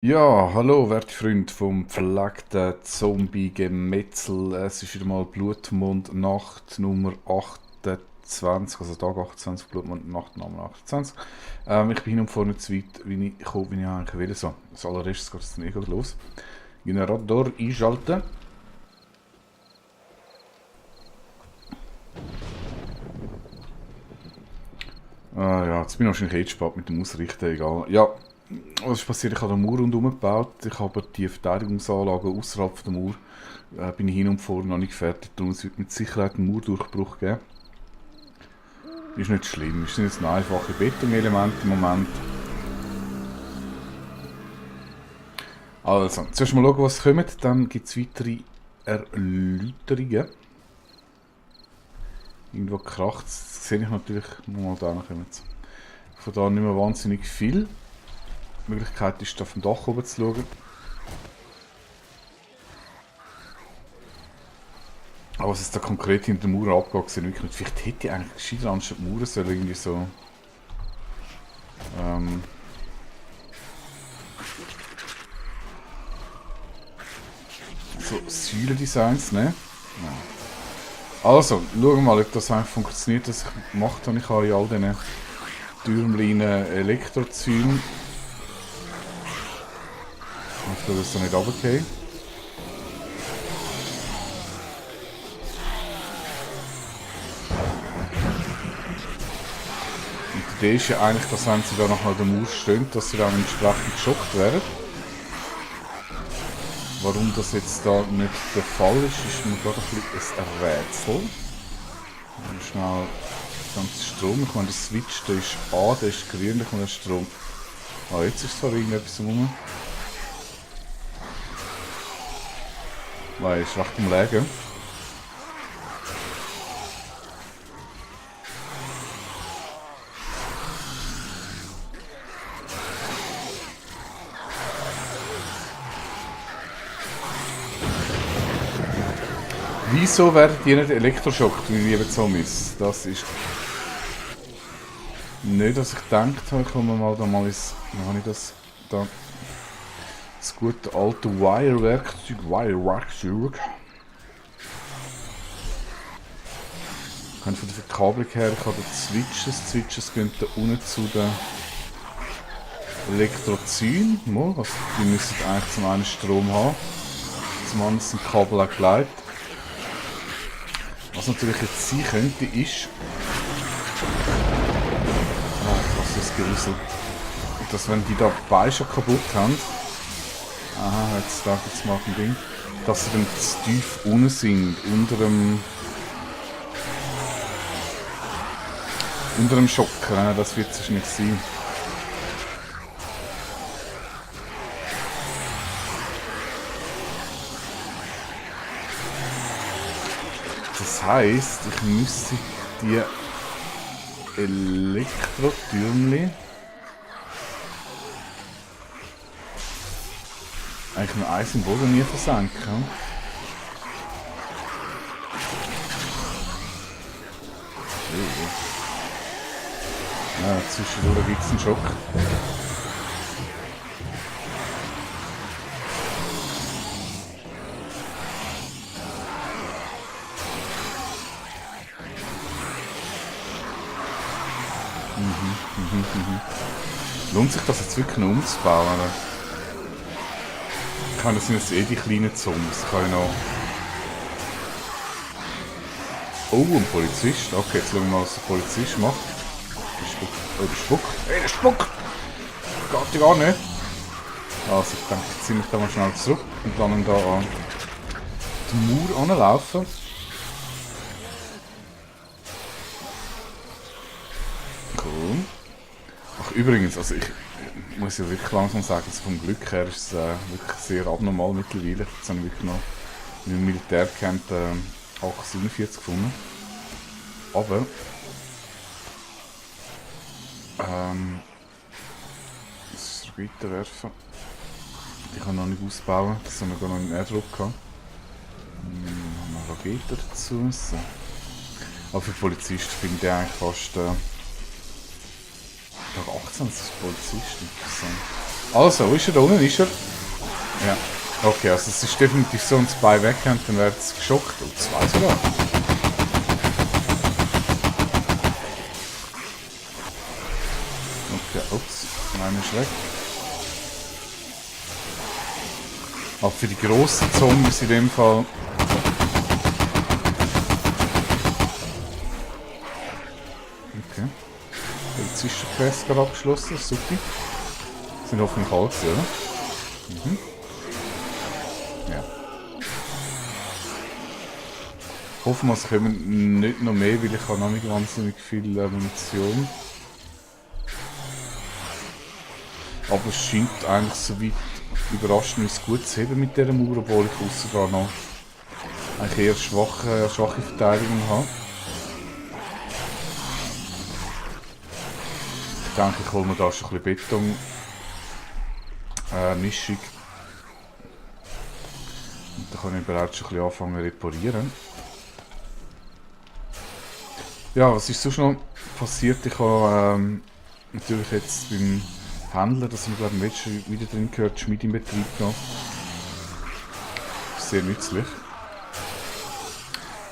Ja, hallo, werte Freunde vom pflegten Zombie-Gemetzel. Es ist wieder mal Blutmond Nacht Nummer 28, also Tag 28, Blutmond Nacht Nummer 28. Ich bin hin und vorne zu weit, wie ich komme, wie ich eigentlich will. So, als allererstes geht es dann los. Generator einschalten. Ja, jetzt bin ich wahrscheinlich eh spät mit dem Ausrichten, egal. Ja, was ist passiert? Ich habe den Mauer rundherum gebaut. Ich habe die Verteidigungsanlagen außerhalb der Mauer. Bin ich hin und vor noch nicht fertig. Darum es wird mit Sicherheit einen Mauerdurchbruch geben. Ist nicht schlimm. Es sind jetzt noch einfache Betonelemente im Moment. Also, zuerst mal schauen, was kommt. Dann gibt es weitere Erläuterungen. Irgendwo kracht es. Das sehe ich natürlich. Mal da kommen. Von da nicht mehr wahnsinnig viel. Die Möglichkeit ist, auf dem Dach oben zu schauen. Aber was jetzt da konkret hinter der Mauer abgeht, sehe ich wirklich nicht. Vielleicht hätte ich eigentlich gescheiter anstatt die Mauer sollen irgendwie so... so Säulendesigns, ne? Ja. Also, schauen wir mal, ob das einfach funktioniert, was ich gemacht habe. Ich habe in all diesen Türmchen Elektrozäune. Ich hoffe, dass das nicht runtergeht. Und die Idee ist ja eigentlich, dass wenn sie da nachher der Mauer stehen, dass sie dann entsprechend geschockt werden. Warum das jetzt da nicht der Fall ist, ist mir gerade ein bisschen ein Rätsel. Schnell das ganze Strom. Ich meine, der Switch der ist an, der ist grün, da kommt der Strom. Ah, jetzt ist zwar irgendetwas rum. Weil ist recht am Legen. Wieso werdet ihr nicht elektroschockt, meine lieben Zombies? Das ist nicht, was ich gedacht habe. Kommen wir mal da mal ins... Wie habe ich das da? Das gute alte Wire-Werkzeug. Ich kann von der Verkabelung her, ich habe die Switches. Die Switches gehen da unten zu den Elektrozynen. Die müssen eigentlich zum einen Strom haben. Zum anderen sind die Kabel auch geleitet. Was natürlich jetzt sein könnte, ist... was ist das Gerüssel? Dass wenn die da beide schon kaputt haben... Aha, jetzt da jetzt mal ein Ding. Dass sie dann zu tief unten sind, unter dem Schock. Das wird es nicht sein. Das heisst, ich müsste die Elektrotürmchen eigentlich nur eins im Boden nie versenken. Ja, zwischendurch gibt es einen Schock. Lohnt sich das jetzt wirklich noch umzubauen? Oder? Das sind jetzt eh die kleinen Zombies. Kann ich noch... Oh, ein Polizist. Okay, jetzt schauen wir mal, was der Polizist macht. Der Spuck. Hey, der Spuck! Geht ja gar nicht. Also ich denke, ich ziehe mich da mal schnell zurück und dann da an die Mauer anlaufen. Cool. Ach übrigens, also ich muss ja wirklich langsam sagen, also vom Glück her ist es wirklich sehr abnormal mittlerweile. Jetzt habe ich wirklich noch in einem Militärcamp 847 gefunden. Aber das ist weiterwerfen. Ich kann noch nicht ausbauen, das haben wir gar noch einen Airdrop gehabt. Noch Raketen dazu. So. Aber für Polizisten finde ich eigentlich fast... Tag 18 ist Polizist, interessant. Also, wo ist er da unten? Ist er? Ja. Okay, also es ist definitiv so, wenn zwei weg haben, dann wird es geschockt. Und zwei sogar. Okay, ups. Einer ist weg. Aber für die grossen Zombies in dem Fall. Okay. Jetzt ist der Quest gerade abgeschlossen, super. Sind hoffentlich alle, oder? Mhm. Ja. Hoffen wir, es kommen nicht noch mehr, weil ich habe noch nicht wahnsinnig viel Munition. Aber es scheint eigentlich so weit überraschend gut zu haben mit dieser Mauer, obwohl ich außerdem noch eigentlich eher schwache Verteidigung habe. Ich denke, ich hole mir da schon ein bisschen Beton-Mischung. Und dann kann ich bereits schon ein bisschen anfangen zu reparieren. Ja, was ist sonst noch passiert? Ich habe natürlich jetzt beim Händler, das haben wir glaube ich im letzten wieder drin gehört, Schmied in Betrieb genommen. Sehr nützlich.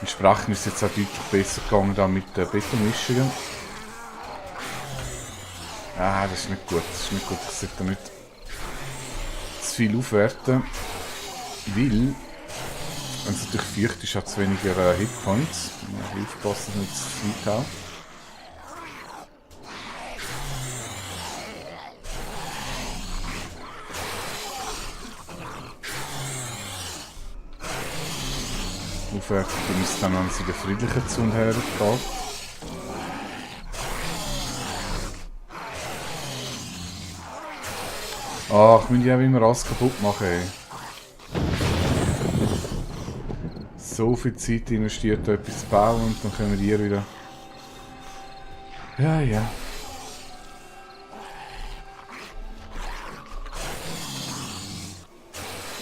Entsprechend ist es jetzt auch deutlich besser gegangen da mit den Betonmischungen. Ah, das ist nicht gut, das ist nicht gut. Ich sollte da nicht zu viel aufwerten, weil, wenn es natürlich feucht ist, hat es weniger Hitpoints. Ich aufpassen, dass nicht zu weit haut. Aufwerten müsste dann, wenn es in der friedlichen Zone hergeht. Ach, ich muss ja immer alles kaputt machen, ey. So viel Zeit investiert, da etwas zu bauen und dann können wir hier wieder... Ja, ja.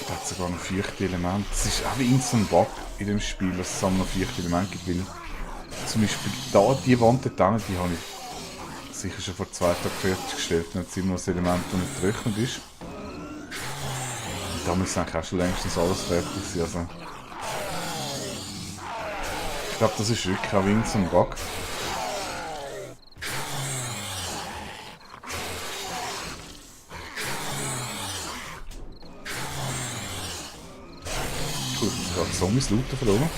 Da hat sogar noch 4 Elemente. Das ist auch wie in so ein Bug in dem Spiel, dass es noch 4 Elemente gibt. Weil zum Beispiel da, die Wand dort, die habe ich sicher schon vor 2 Tagen fertiggestellt. Dann hat es immer noch ein Element, das nicht getrocknet ist. Und da muss eigentlich auch schon längstens alles fertig sein. Also, ich glaube, das ist wirklich auch wie in so ein Bug. Gut, jetzt gerade Zombies looten von oben.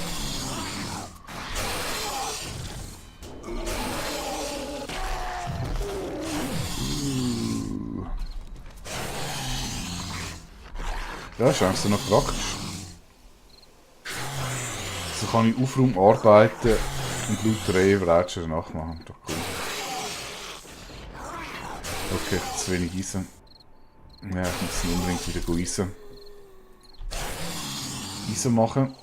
Ja, ist eigentlich so noch praktisch. So kann ich Aufraum arbeiten und laut Reihenbreitscher nachmachen. Doch cool. Okay, ich habe zu wenig Eisen. Ja, ich muss unbedingt wieder Eisen machen.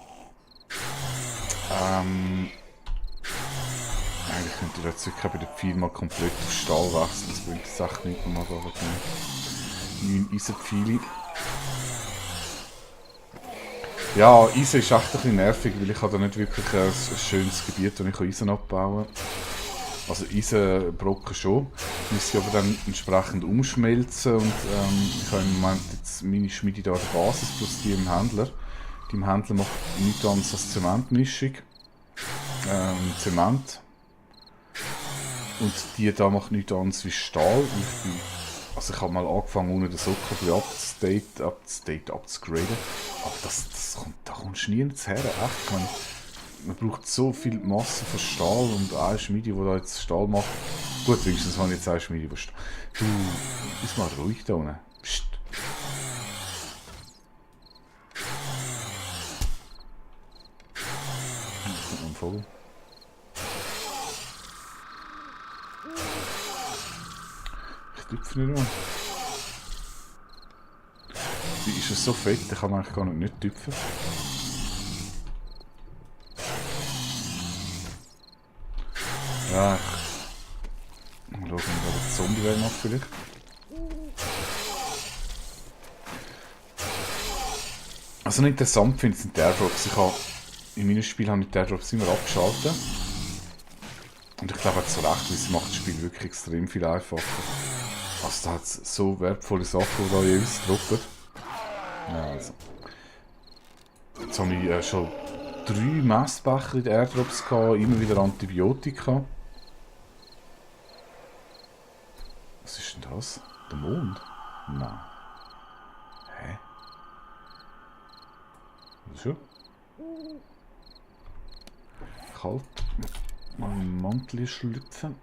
Eigentlich könnte ich jetzt wirklich bei den Pfeilen mal komplett auf Stahl wechseln. Das bringt jetzt echt nicht mehr, aber 9 Eisenpfeile. Ja, Eisen ist echt ein bisschen nervig, weil ich habe da nicht wirklich ein schönes Gebiet, wo ich Eisen abbauen kann. Also Eisenbrocken schon, ich muss sie aber dann entsprechend umschmelzen und ich habe im Moment jetzt meine Schmiede da an der Basis plus die im Händler. Die im Händler macht nichts anderes als Zementmischung. Zement. Und die da macht nichts anderes wie Stahl. Also ich habe mal angefangen, ohne den Sockel abzugraden. Aber da kommst du nie ins her. Echt, man braucht so viel Masse von Stahl und eine Schmiede, die da jetzt Stahl macht. Gut, wenigstens habe ich jetzt eine Schmiede, die Stahl... Du, bist mal ruhig da unten. Psst. Da kommt ein Vogel. Ich tüpfe nicht mehr. Die ist ja so fett, da kann man eigentlich gar nicht tüpfen. Ja, mal schauen, ob ich einen Zombie mache vielleicht. Also interessant finde ich sind die Airdrops. In meinem Spiel habe ich die Airdrops immer abgeschaltet. Und ich glaube, er hat so recht, weil sie macht das Spiel wirklich extrem viel einfacher. Also, da hat es so wertvolle Sachen, die da jeweils droppen. Ja, also. Jetzt habe ich schon 3 Messbecher in den Airdrops gehabt, immer wieder Antibiotika. Was ist denn das? Der Mond? Nein. Hä? Was ist schon? Kalt. Mal einen Mantel schlüpfen.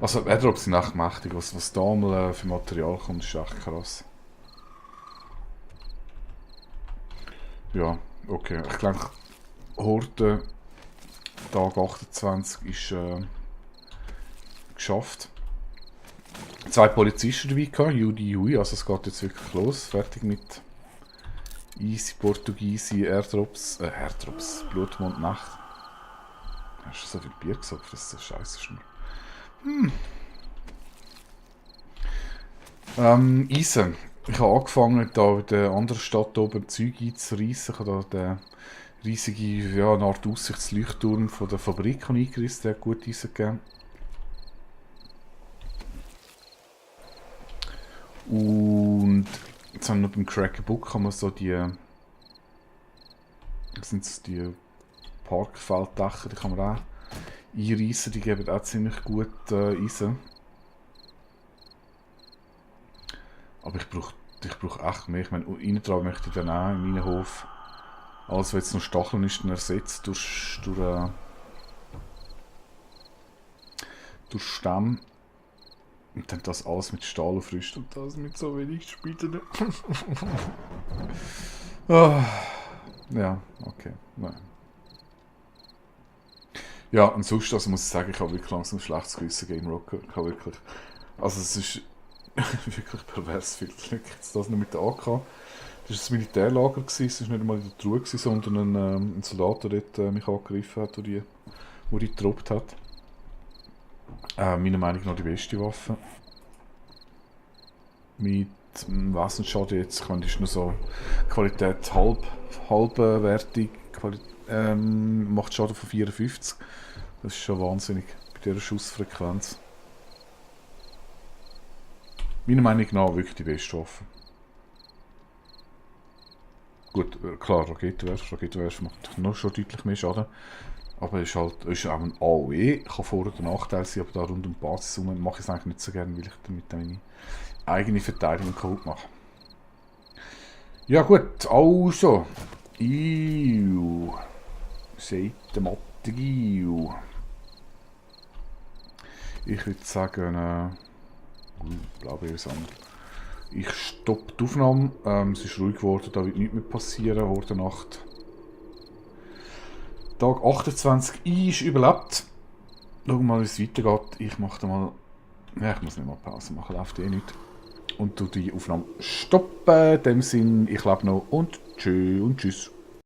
Also, Airdrops sind echt mächtig. Was da mal für Material kommt, ist echt krass. Ja, okay. Ich denke, Horde Tag 28 ist geschafft. 2 Polizisten dabei gehabt, Judy Hui, also es geht jetzt wirklich los. Fertig mit easy Portugiesi Airdrops, Blutmond Nacht. Hast du so viel Bier gesagt, das ist so scheiße schnell. Eisen. Ich habe angefangen, da in der anderen Stadt oben Zeug einzureissen. Ich habe da den riesigen, ja, eine Art Aussichtsleuchtturm von der Fabrik eingerissen, der hat gut Eisen gegeben. Und jetzt haben wir noch beim Cracker Book haben wir so die, das sind so die Parkfelddächer, die kann man auch einreissen, die geben auch ziemlich gut Eisen. Aber ich brauch echt mehr. Ich meine, innen dran möchte ich dann auch in meinen Hof alles, was jetzt noch Stacheln ist, dann ersetzt durch Stämme. Und dann das alles mit Stahl aufrüsten und das mit so wenig Spitteln. Ah, ja, okay. Nein. Ja, und sonst also muss ich sagen, ich habe wirklich langsam ein schlechtes Gewissen Game Rocker. Ich habe wirklich. Also es ist wirklich pervers viel. Ich jetzt das nicht mit der AK. Das war ein Militärlager, es war nicht einmal in der Truhe, sondern ein Soldat, der dort mich angegriffen hat, der die getroppt hat. Meiner Meinung nach die beste Waffe. Mit Wesenschaden jetzt, ich meine, das ist nur so Qualität halbwertig, macht Schaden von 54. Das ist schon wahnsinnig bei dieser Schussfrequenz. Meiner Meinung nach wirklich die beste Waffe. Gut, klar, Raketenwerfer macht noch schon deutlich mehr Schaden. Aber es ist auch ein AOE, kann Vor- oder Nachteil sein, aber da rund um die Basis herum mache ich es eigentlich nicht so gerne, weil ich damit meine eigene Verteidigung kaputt mache. Ja gut, also. Iu. Sagt der Mathe. Ich würde sagen, Blaubeersand. Ich stoppe die Aufnahme. Es ist ruhig geworden, da wird nichts mehr passieren. Horde Nacht. Tag 28 ist überlebt. Schauen wir mal, wie es weitergeht. Ich mache da mal. Ja, ich muss nicht mal Pause machen, läuft eh nicht. Und du die Aufnahme stoppen. In dem Sinn, ich lebe noch und tschüss.